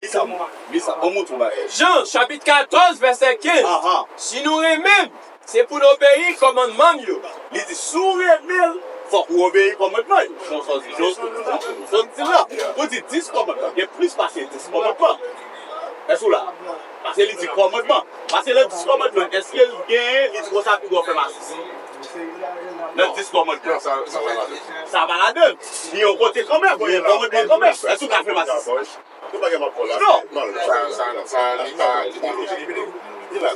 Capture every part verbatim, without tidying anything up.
Li sa, li sa, bon, montre w bagay. Jan, chapit katòz, vèsè kenz. Ahan. Si nou renmen m, se pou n obeyi kòmandman m yo. Li di, si w renmen l, fòk ou obeyi kòmandman yo. Jan sa w di, jan sa w di la. Pou di dis kòmandman, gen plis pase dis kòmandman. Èske w la? Paske li di kòmandman. Paske nan dis kòmandman, èske l genyen, li di konsa, piga w fè m asisi? Nan dis kòmandman. Sa, sa pa ladan. Sa pa ladan. Li yon kote kanmenm, li yon kòmandman kanmenm. Èske w ka fè m asisi? Se pa gen m ap pran la. Non. Sa, sa, sa, li pa, li pa, li pa.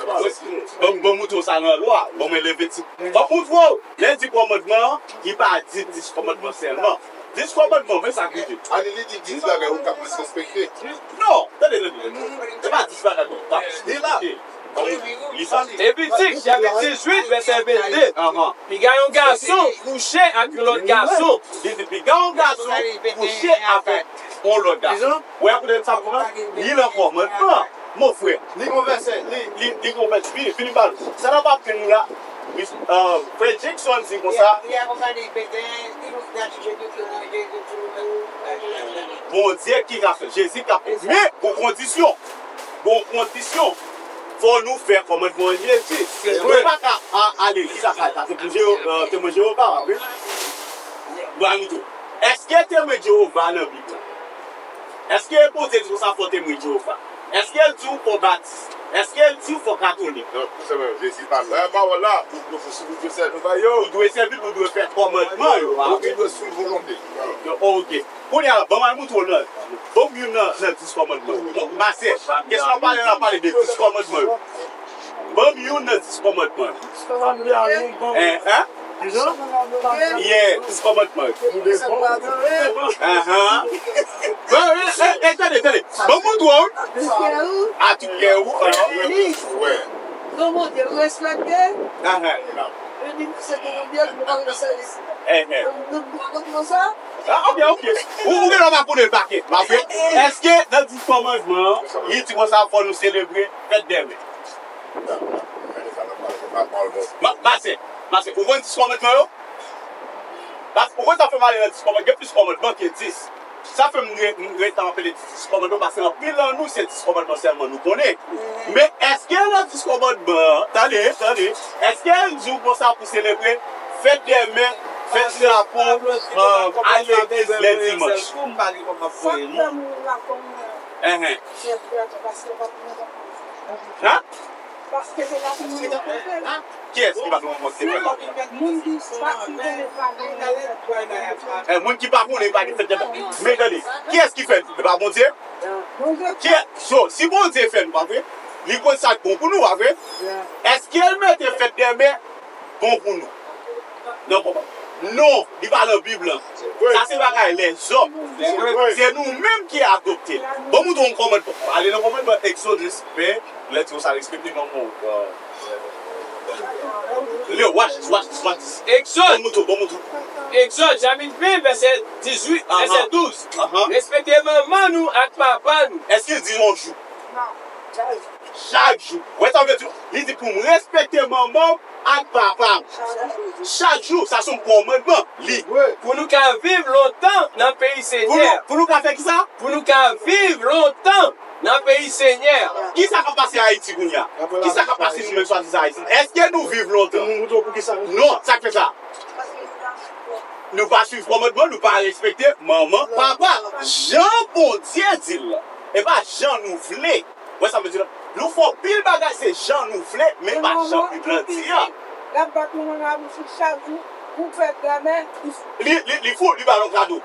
Ban m, ban m montre w sa nan lwa. Ban mwen leve ti. Ban m montre w. Lè l di kòmandman an, li pa di dis kòmandman sèlman. Dis kòmandman, men sa k rive. A, li, li di dis bagay ou t ap respekte. Non, tande, tande, tande. Se pa dis bagay ou t ap respekte. Levitik, chapit dizuit, vèsè vennde. Ahan. Piga yon gason kouche ak yon lòt gason. Li di, piga yon gason kouche avèk yon lòt gason. Ou wè kote sa pran? Li nan kòmandman, mon frè. Li konvèse, li, li, li konvèse. Vini, vini ba nou. Sa n ap aprann nou la, euh, frè Jackson di konsa. Bondye ki ka fè, Jezi ka fè. Men, gon kondisyon. Gon kondisyon. Fò nou fè kòmandman Jezi. Nou pa ka a-, ale, kisa sa, sa, Temwen Jewo-, euh, Temwen Jewova, wi. Bon, ann tou. Èske Temwen Jewova nan Bib la? Èske Bondye di konsa fò Temwen Jewova? Èske l di w fò batis? Èske l di w fò katolik? Non, tou senpleman, Jezi pa la. Pawòl la, ou, ou, ou, ou dwe sèvi l, ou dwe sèvi l, ou dwe fè kòmandman yo. Ou dwe swiv volonte l. Yo, ok. Kounye a, ban m al montre w nan, ban m youn nan, nan dis kòmandman yo. Donk, pastè, kesyon n ap pale la, n ap pale de dis kòmandman yo. Ban m youn nan dis kòmandman yo. Dis kòmandman yo. Hein, hein? Yeah, dis kòmandman yo. Ahan. Bon, eh, eh, eh, tande, tande. Ban m montre w. A tout kè ou. Wè. Ahan. Amen. Ah, ok, ok. Ou, ou gen lè w pa konnen l pa gen. Paske, èske nan dis kòmandman an, li di konsa fò nou selebre fèt dèmen? Ma, pase, pase. Ou konn dis kòmandman yo? Pas, ou konn sa fè m ale nan dis kòmandman? Gen plis kòmandman ke dis. Sa fè m re-, m ret ap apele dis kòmandman, paske anpil nan nou, se dis kòmandman sèlman nou konnen. Men èske nan dis kòmandman an, tande, tande, èske l di w konsa pou selebre fèt dè mè, fèt drapo, euh, al legliz lè dimanch? Hein? Paske se pa pou moun nan konte. Kiyès ki pa pou moun konte? Moun ki pa konnen pa gen fèt dè mè. Men tande, kiyès ki fè l? Se pa Bondye? Bondye. Kiyès? So, si Bondye fè nou, pa vre? Li konn sa k bon pou nou, pa vre? Èske l mete fèt dè mè bon pou nou? Non, papa. Non, li pa nan Bib lan. Sa se bagay lèzòm. Se nou menm ki adopte l. Bon, m montre w yon kòmandman. Ale nan kòmandman Exodus ven, lè di w sa respekte manman w. Leo, watch this, watch this, watch this. Egzòd. Bon, montre w, bon, montre w. Egzòd, chapit ven, vèsè dizuit, vèsè douz. Respekte manman nou ak papa nou. Èske l di yon jou? Chak jou. Wè sa vle di? Li di pou m respekte manman m ak papa m. Chak jou, sa se yon kòmandman. Li. Pou nou ka viv lontan nan peyi Senyè. Pou nou, pou nou ka fè kisa? Pou nou ka viv lontan nan peyi Senyè. Kisa k ap pase Ayiti kounye a? Kisa k ap pase nou menm swadizan Ayiti? Èske nou viv lontan? Non, sa k fè sa? Nou pa swiv kòmandman, nou pa respekte manman, papa. Jan Bondye di l la. E pa jan nou vle. Wè sa m vle di la? Nou fè anpil bagay, se jan nou vle, men pa jan Bib lan di a. L ap bat nou nan labouch li chak jou pou fèt dèmen. Li, li, li fou, li ba nou kado.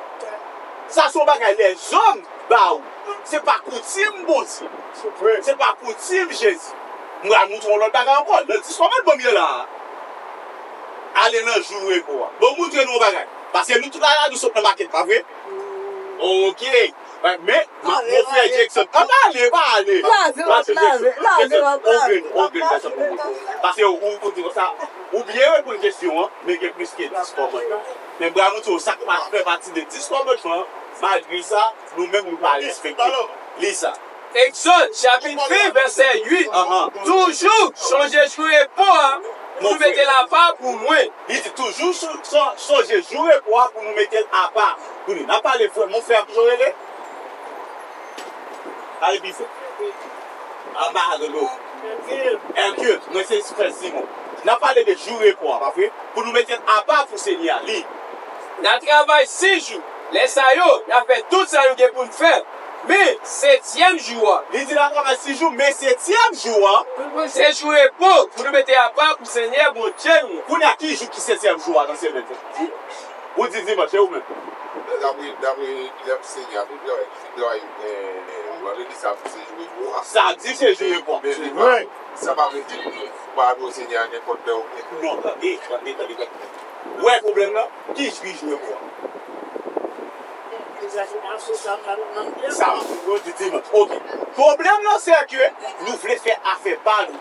Sa se yon bagay lèzòm ba ou. Se pa koutim Bondye. Se pa koutim Jezi. M pral montre w yon lòt bagay ankò. Nan dis kòmandman m ye la a. Ale nan jou repo a. Bon, montre nou yon bagay. Paske nou tout la, la, nou sot nan makèt, pa vre? Ok. Men, mon frè Jackson, pa ale, pa ale. Blaze, blaze, blaze, blaze. Paske ou, ou di konsa, ou byen reponn kesyon an, men gen plis ke dis kòmandman. Men bravo tou, sa k pa fè pati de dis kòmandman, malgre sa, nou menm nou pa respekte. Li sa. Egzòd, chapit ven, vèsè uit. Toujou sonje jou repo a pou nou mete l apa pou mwen. Li di toujou so-, so-, sonje jou repo a pou nou mete l apa. Kounye a, n ap pale frè, mon frè ap toujou rele. Pale pi fò. Anba a dlo. Èske mwen se frè Simon. N ap pale de jou repo a, pa vre? Pou nou mete l apa pou Senyè a. Li. N a travay sis jou. Lè sa yo, n a fè tout sa nou gen pou n fè. Men, setyèm jou a. Li di n a travay sis jou, men setyèm jou a. Se jou repo pou nou mete apa pou Senyè Bondye nou. Kounye a, ki jou ki setyèm jou a nan semèn nan? Ou di dimanch, e ou menm? Dapre, dapre lè Senyè a, tout travay, tout travay, eh, vandredi, samdi, se jou repo a. Samdi, se jou repo a. Men, men li pa, sa pa vle di nou pa adore Senyè a nenpòt lè ou vle. Non, tande, tande, tande, tande. Ou wè pwoblèm nan? Ki, ki jou repo a? Samdi, vandredi, dimanch. Ok. Pwoblèm nan, se ke nou vle fè afè pa nou.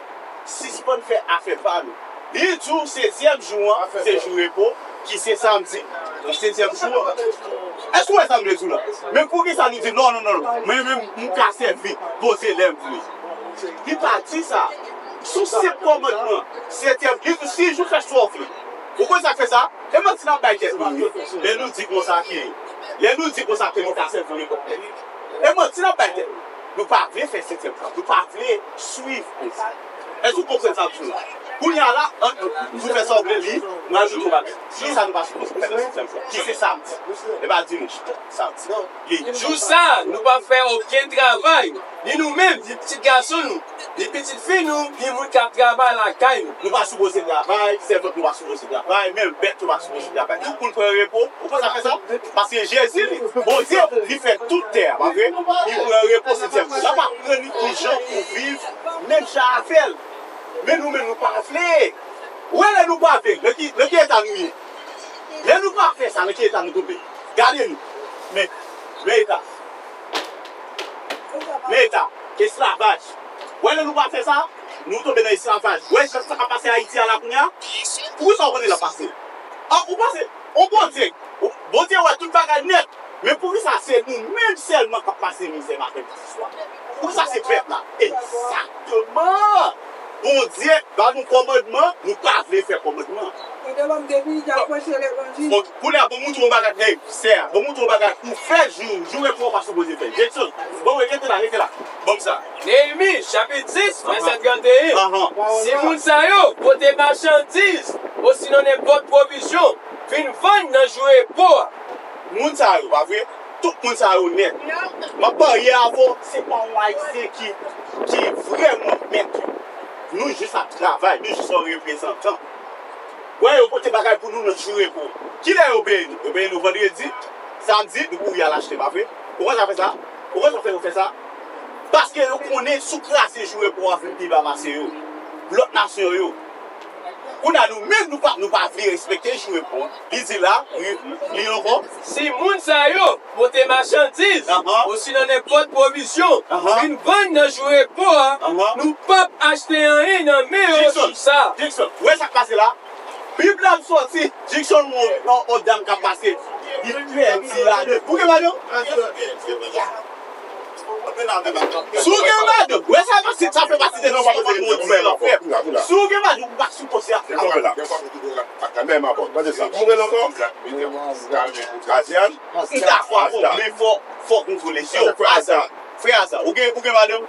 Sispann fè afè pa nou. Li di w sezyèm jou an, se jou repo, ki se samdi. Nan sezyèm jou an. Èske w wè sa m vle di w la? Men poukisa nou di non, non, non, non. Mwen menm, m ka sèvi Bondye lè m vle. Li pa di sa. Sou senp kòmandman, setyèm, li di w sis jou, fè sa w vle. Ou konn sa k fè sa? E manti n ap bay tèt nou. Lè nou di konsa ke, lè nou di konsa ke nou ka sèvi nenpòt nèg. E manti n ap bay tèt nou. Nou pa vle fè setyèm jou. Nou pa vle swiv Kris. Èske w konprann sa m di w la? Kounye a la, ant nou fè sa w vle, li, mwen ajoute yon bagay. Kisa nou pa sipoze fè nan setyèm jou? Ki se samdi. E pa dimanch, samdi. Li. Jou sa, nou pa fè okenn travay. Ni nou menm, ni pitit gason nou, ni pitit fi nou, ni moun k ap travay lakay nou. Nou pa sipoze travay, sèvant nou pa sipoze travay, menm bèt yo pa sipoze travay. Tout moun pran repo. Ou konn sa k fè sa? Paske Jezi, li, Bondye, li fè tout tè a, pa vre? Li pran repo setyèm jou. L ap aprann li kijan pou viv menm jan avè l. Men nou menm, nou pa vle. Ou wè lè nou pa vle, nan ki, nan ki eta nou ye? Lè nou pa fè sa, nan ki eta nou tonbe? Gade nou. Men, men eta. Men eta. Esklavaj. Ou wè lè nou pa fè sa, nou tonbe nan esklavaj. Ou wè sa k ap pase Ayiti a la kounye a? Poukisa w konnen l ap pase? An, ou panse, yon Bondye, Bondye wè tout bagay nèt. Men poukisa se nou menm sèlman k ap pase mizè maten midi swa? Poukisa se pèp la? Egzakteman! Bondye ba nou kòmandman, nou pa vle fè kòmandman. Bon, kounye a, bon, m montre w yon bagay, hey, sè a, bon, m montre w yon bagay, ou fè jou, jou repo w pa sipoze fè. Jackson, bon, rete la, rete la. Ban m sa. Neyemi, chapit dis, vèsè trannteyen. Si moun sa yo pote machandiz, osinon nenpòt pwovizyon, vin vann nan jou repo a. Moun sa yo, pa vre? Tout moun sa yo nèt. M ap parye avè w, se pa yon Ayisyen ki, ki vrèman mèt yo. Nou jis ap travay, nou jis yon reprezantan. Wè, yo pote bagay pou nou nan jou repo. Kilè yo peye nou? Yo peye nou vandredi, samdi, nou kouri al achte, pa vre? Ou konn sa fè sa? Ou konn sa fè yo fè sa? Paske yo konnen si w kraze jou repo a, vin pi ba pase yo. Lòt nasyon yo. Kounye a nou menm nou pa, nou pa vle respekte jou repo a. Li di la, li, li ankò. Si moun sa yo pote machandiz, osinon nenpòt pwovizyon, vin vann nan jou repo a, nou p ap achte anyen nan men yo jou sa. Jackson, ou wè sa k pase la? Bib la m sòti, Jackson, yon, yon, yon dam k ap pase. Li pèdi ladan. Ou gen madanm? Si w gen madanm, wè sa, sa fè pati de diskou moun di nan pèp. Si w gen madanm, ou pa sipoze ap fè sa. M dakò avè w, men fò, fò kontwole. Si yo pa sa, frè a sa, ou gen, ou gen madanm?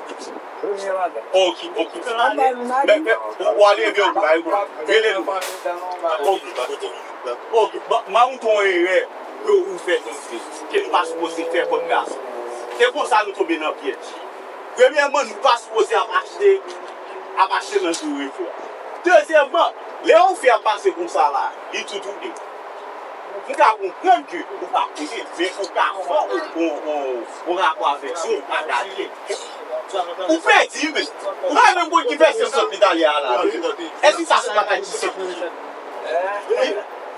Ok, ok. Men, men, w ale, ebyen, ok, bay, rele nou. Ok. Ok, bon, m a montre w yon erè ke ou fè, ke nou pa sipoze fè kòm gason. Se konsa nou tonbe nan pyèj. Premyèman, nou pa sipoze ap achte, ap achte nan jou repo a. Dezyèmman, lè yon fi ap pase konsa la, li tou toude. M ka konprann ke ou pa konnen, men ou ka fè yon, yon, yon, yon rapò avèk yo, ou pa gade. Ou pèdi, men. Ou pa menm konn ki vèsè w sot li t ale a la. Èske sa se bagay ki senp? Vin,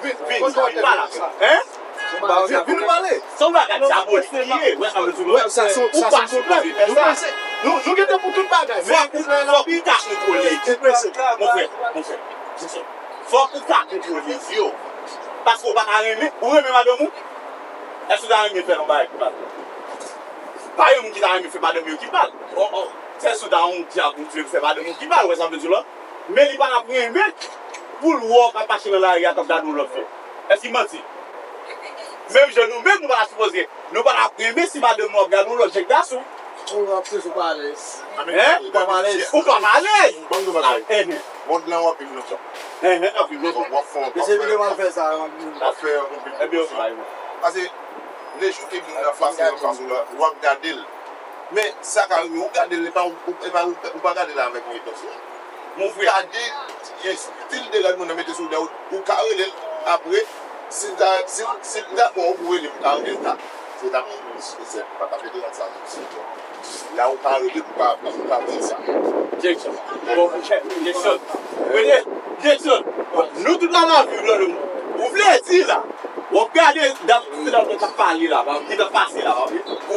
vin, vin, vin pale avè m. Hein? Vin, vin nou pale. Se yon bagay dyabolik li ye, wè sa vle di, non? Ou pa sipoze fè sa. Nou, nou gen tan pou tout bagay. Fòk ou, fòk ou ka kontwole. Mon frè, mon frè. Fòk ou ka kontwole vi w. Paske w pa ka renmen, ou renmen madanm ou? Èske w ta renmen fè yon bagay ki mal? Pa gen moun ki ta renmen fè madanm yo ki mal. Oh, oh. Sèl si w ta yon dyab, ou vle fè madanm ou ki mal, wè sa m vle di w la. Men li pa t ap renmen pou l wè w k ap mache nan lari a, k ap gade yon lòt fi. Èske m manti? Menm jan nou menm, nou pa ta sipoze, nou pa t ap renmen si madanm nou ap gade yon lòt jèn gason. Ou pa alèz. Hein? Ou pa alèz. Ou pa alèz. Ban m di w bagay. Mond lan w ap viv nan sa. Hein, hein, w ap viv nan sa. W ap fè yon pil. Mesye, vin yo mal fè sa. W ap fè yon pil. Ebyen, ou pa alèz. Paske, lejou ke moun nan pase anfas ou la, w ap gade l. Men, sa ka rive, ou gade l, e pa, ou, e pa, ou pa gade l avèk yon entansyon. Mon frè. Gade, e, stil de rad moun nan mete sou dèyè w, ou ka rele l apre, si l ta, si, si l dakò, ou rele l, ou ka rele l ta. Se ta, se, se, pa ta mete rad sa sou stil. La, ou ka rele l, ou ka, ou ka di l sa. Jackson. Bon, Jackson. Jackson. Nou tout la, n ap viv nan lemonn. Ou vle di la, w ap gade, dat, se dat w ap pale la, ki t ap pase la, ou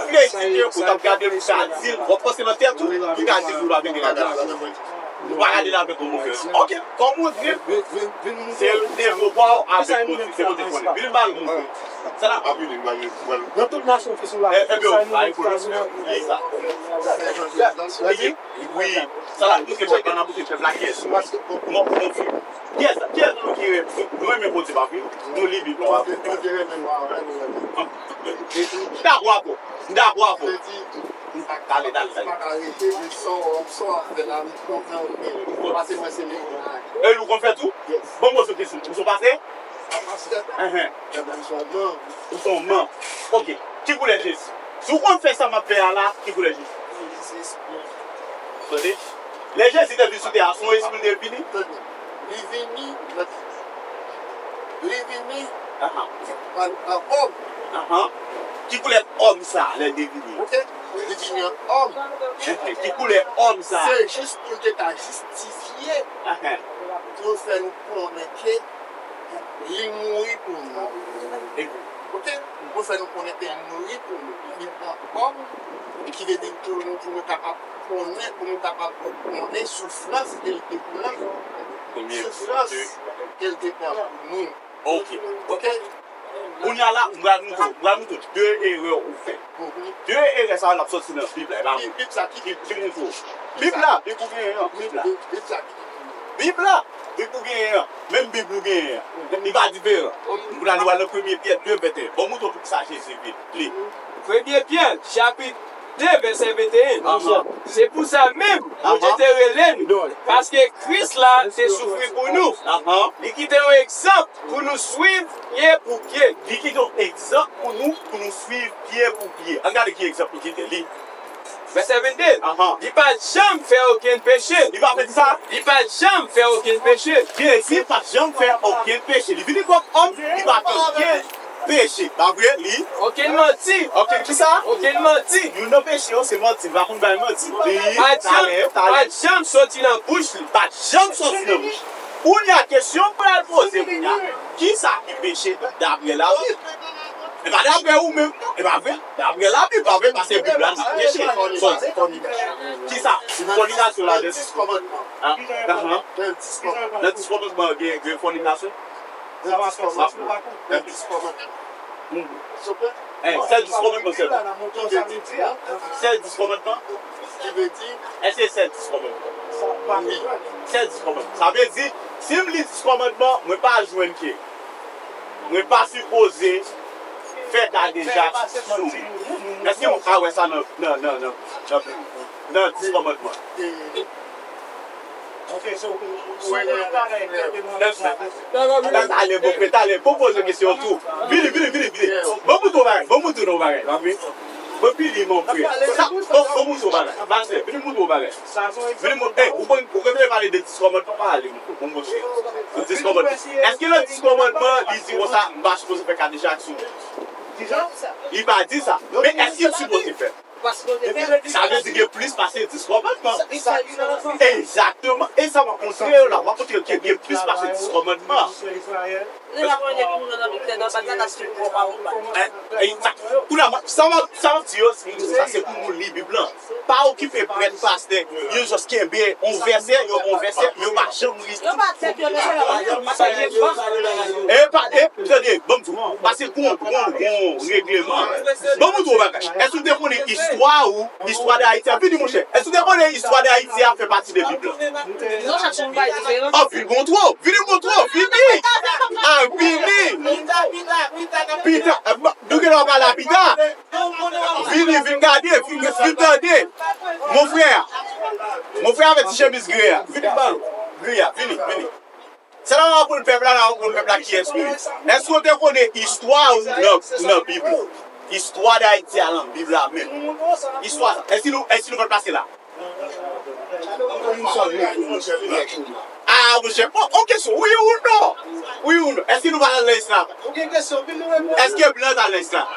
vle di ke ou t ap gade, ou ka di l, w ap panse nan tèt ou, ou ka di l, ou pa mete rad la. Ou pa gade l avèk yon move. Ok, kòm ou di, se devwa w avèk kote, se kote konnen. Vin ba l move. Sa la. Nan tout nasyon ki sou latè, sa nou fè sa. Wi, sa la, nou se pèp la, n ap pouse pèp la, kiyès? Non, Bondye. Kiyès, kiyès nan nou ki renmen, nou renmen Bondye, pa vre? Nou li Bib la, pa vre? M dakò avè w. M dakò avè w. Talè, talè, talè. E ou konn fè tou? Ban m poze w kesyon. Ou se yon pastè? Enhen. Ou se yon man. Ok. Ki koulè Jezi? Si w konn fè sa m ap fè a la, ki koulè Jezi? Tande. Lè Jezi te vin sou tè a, se yon espri l te vini? Li vini, li vini an, an òm. Ki koulè òm sa a lè l te vini? Ok. Li vini an òm. Ki koulè òm sa a? Se jis pou l te ka jistifye pou l fè nou konnen ke li mouri pou nou. Ok? Pou fè nou konnen ke li mouri pou nou. Li pran kòm, ki vle di pou nou, pou nou kapab konnen, pou nou kapab konnen soufrans ke l te pran. Soufrans ke l te pran pou nou. Ok. Ok? Kounye a la, m pral montre w, m pral montre w de erè ou fè. De erè sa yo n ap sòti nan Bib la, e pa mwen. Ki, ki montre w? Bib la, Bib ou genyen an, Bib la. Bib la, Bib ou genyen an, menm Bib nou genyen an. Li pa diferan. M pral li pral nan Premye Pyè de venteyen. Bon, montre w poukisa Jezi vin. Li. Premye Pyè, chapit de, vèsè venteyen. Se pou sa menm, Bondye te rele nou, paske Kris la te soufri pou nou. Li kite yon egzanp pou nou swiv pye pou pye. Li kite yon egzanp pou nou, pou nou swiv pye pou pye. Ann gade ki egzanp li kite. Li. Vèsè vennde. Li pa t janm fè okenn peche. Li pa fè ki sa? Li pa t janm fè okenn peche. Jezi pa t janm fè okenn peche. Li vini kòm òm, li pa fè okenn peche. Pa vre, li? Okenn manti. Okenn ki sa? Okenn manti. Youn nan peche yo, se manti. Li pa konn bay manti. Li, pa t janm, talè, talè. Pa t janm soti nan bouch li. Pa t janm soti nan bouch li. Kounye a, kesyon m pral poze kounye a, ki sa ki peche daprè Labib? E pa daprè ou menm, e pa vre? Daprè Labib, pa vre, paske Bib la n ap preche. Fò, fò nou, ki sa? Fònikasyon ladan. Dis kòmandman. Anhan. Nan dis kòmandman. Nan dis kòmandman, gen, gen fònikasyon? Nan dis kòmandman. Nan dis kòmandman. Souple? Sèl dis kòmandman sèlman. Sèl dis kòmandman? Ki vle di? Èske sèl dis kòmandman? Wi. Sèl dis kòmandman. Sa vle di, si m li dis kòmandman, mwen pa jwenn ke mwen pa sipoze fè kadejak sou moun. Èske nou ka wè sa nan, nan, nan, nan, nan, nan dis kòmandman? Talè, bon, talè, bon, poze kesyon tou. Vini, vini, vini, vini. Bon, mouton bagay, bon, mouton bagay, pa vre? Mwen pi li, mon frè. Sa, bon, bon, mouton bagay. Pastè, vini, mouton bagay. Vini, mouton, eh, ou konn, ou konn pale de dis kòmandman, pa ale, mouton, bon, mouton. Dis kòmandman. Èske nan dis kòmandman, li di konsa, m pa sipoze fè kadejak sou moun? Li pa di sa. Men èske m sipoze fè? Sa vle di gen plis pase dis kòmandman. Egzakteman. E sa w ap montre yo la, w ap montre yo ke gen plis pase dis kòmandman. Kounye a, sa, sa m ap, sa m ap di yo, sa se pou nou li Bib lan. Pa okipe prèt, pastè, yo jis kenbe yon vèsè, yo pran yon vèsè, yo pa janm li. E pa, e, tande, ban m di w, pase gon, gon, gon regleman. Ban m di w yon bagay. Èske w te konnen istwa ou, istwa Dayiti a? Vini, monchè. Èske w te konnen istwa Dayiti a fè pati de Bib lan? Anpil gon twò. Vini, gon twò. Vini. A, vini. Pita. Nou gen dwa pale a pita. Vini. Vini, vin gade, vin, vin tande. Mon frè, mon frè avèk ti chemiz gri a. Vini ban nou. Gri a, vini, vini. Sa n ap aprann pèp la, n ap aprann pèp la kiyès nou ye. Èske w te konnen istwa ou nan, nan Bib la? Istwa Dayiti a nan Bib la menm. Istwa sa. Èske nou, èske nou pa t pase la? Ah, monchè, bon, on kesyon, wi ou non? Wi ou non? Èske nou pa t al nan esklav? Èske blan t al nan esklav?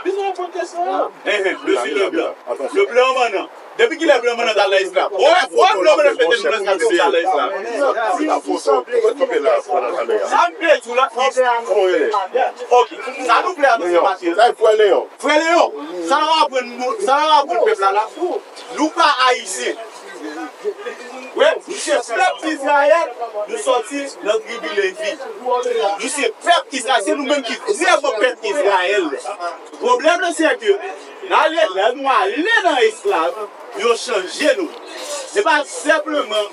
Enhen, le blan. Le blan mannan. Depi kilè blan mannan t al nan esklav? Wè, wè blan mannan fè depi nan esklav, depi t al nan esklav. Sa m vle di w la, ok, sa nou vle a, nou se pase. Frè Leyon, sa n ap aprann nou, sa n ap aprann pèp la la, nou pa ayisyen. Wi, nou se pèp Izrayèl, nou sòti nan tribi Levi. Nou se pèp Izrayèl, se nou menm ki vrèman pèp Izrayèl. Pwoblèm nan se ke n ale, lè nou ale nan esklav, yo chanje nou. Se pa senpleman,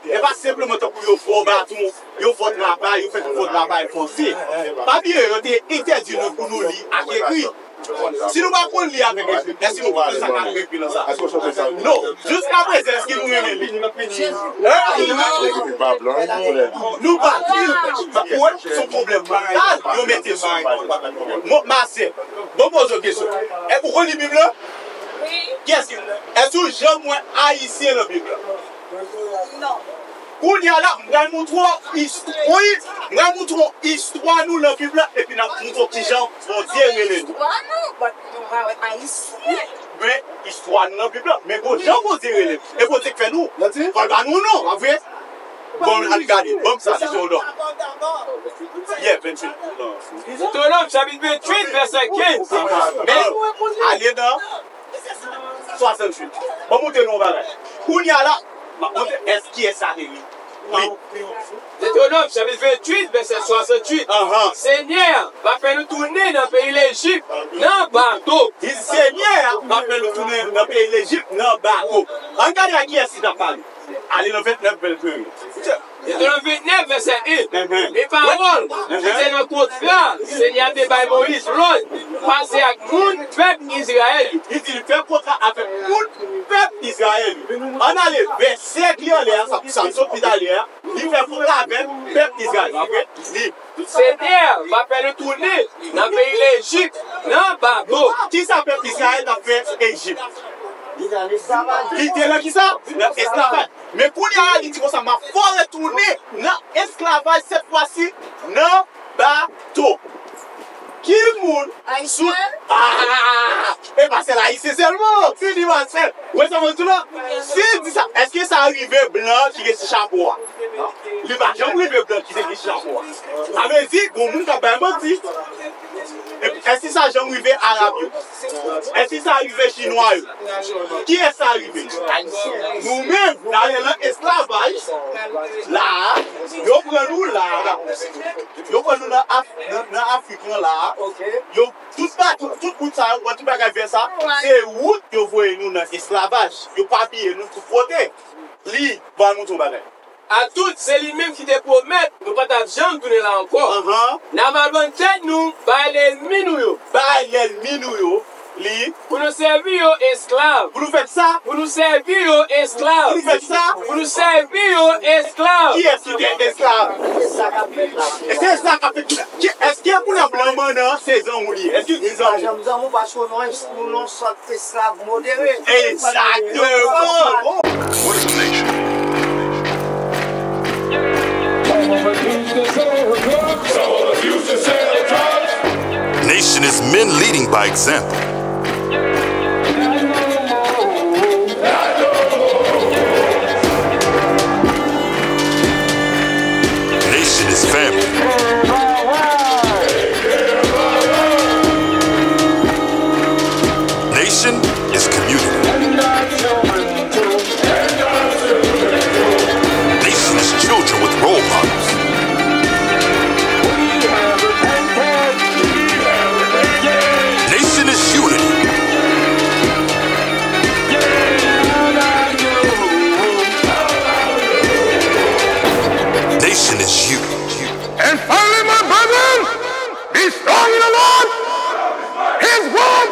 se pa senpleman tankou yo fè w baton, yo fè w travay, yo fè tout fè w travay fòse. Papye yo te entèdi nou pou nou li ak ekri. Si nou pa konn li avèk ekri, èske nou konprann sa k ap ekri nan sa? Non. Jiskaprezan, èske nou renmen li? Nou pa li. Ou wè, se yon pwoblèm mantal yo mete sou nou. Mon, ma sè, bon, poze yon kesyon. Èske ou konn li Bib la? Kiyès ki, èske ou janm wè Ayisyen nan Bib la? Kounye a la, m pral montre w istwa, wi, m pral montre w istwa nou nan Bib la, epi n ap montre w kijan Bondye rele nou. Istwa nou, but nou pa wè Ayisyen. Men, istwa nou nan Bib la, men bon, jan Bondye rele nou, e Bondye k fè nou. Fò l ba nou non, pa vre? Bon, al gade, ban m sa, se yon non. Yeah, venntuit. Detewonòm, chapit venntuit, vèsè kenz. Men, ale nan swasanntuit. Ban m montre nou yon bagay. Kounye a la, m ap montre èske kiyès sa te ye. Wi. Detewonòm, chapit venntuit, vèsè swasanntuit. Anhan. Senyè a va fè nou tounen nan peyi Lejip, nan bato. Di Senyè a va fè nou tounen nan peyi Lejip, nan bato. Ann gade a kiyès li t ap pale. Ale nan vennèf, vennèf. Detewonòm vennèf, vèsè en. Enhen. Men pawòl ki te nan kontra Senyè a te bay Moyiz lòd pase ak moun pèp Izrayèl yo. Li di li fè kontra avèk moun pèp Izrayèl yo. Ann ale vèsè ki anlè a, sa, sa m sot li talè a. Li fè kontra avèk pèp Izrayèl. Apre, li Senyè a va fè nou tounen nan peyi Lejip, nan bato. Kisa pèp Izrayèl t ap fè Ejip? Li te nan kisa? Nan esklavaj. Men kounye a la, li di konsa, m ap fè w retounen nan esklavaj, sèt fwa si nan bato. Ki moun sou... Ayisyen? Ah! E pa sèl Ayisyen sèlman, si li pa sèl. Ou wè sa mwen di w la? Si l di sa, èske sa rive blan ki gen ti chapo a? Li pa janm rive blan ki te gen ti chapo a. Sa vle di, gon moun k ap bay manti. Epi, èske sa janm rive Arab yo? Èske sa rive Chinwa yo? Kiyès sa rive? Nou menm, n ale nan esklavaj la a, yo pran nou la a, yo pran nou nan Af-, nan, nan Afrik lan la a, yo, tout pa, tout, tout wout sa yo, tout bagay vè sa, se wout yo voye nou nan esklavaj, yo papiye nou tout kote. Li, ban nou yon bagay. A tout, se li menm ki te pwomèt nou pa t ap janm tounen la ankò. Anhan. N ap al vann tèt nou bay lènmi nou yo. Bay lènmi nou yo, li. Pou nou sèvi yo esklav. Pou nou fè sa? Pou nou sèvi yo esklav. Pou nou fè sa? Pou nou sèvi yo esklav. Kiyès ki te esklav? E se sa k ap fèt la. Ki, èske pou nan blan mannan se zanmi w li ye? Èske li zanmi w? Li pa janm zanmi w paske w nan, w nan sòt esklav modere. Egzakteman. What is a nation? Nation is men leading by example. Nation is family. Nation is community. Nation is children with role models. Nation is unity. Nation is you. And finally, my brethren, be strong in the Lord. His word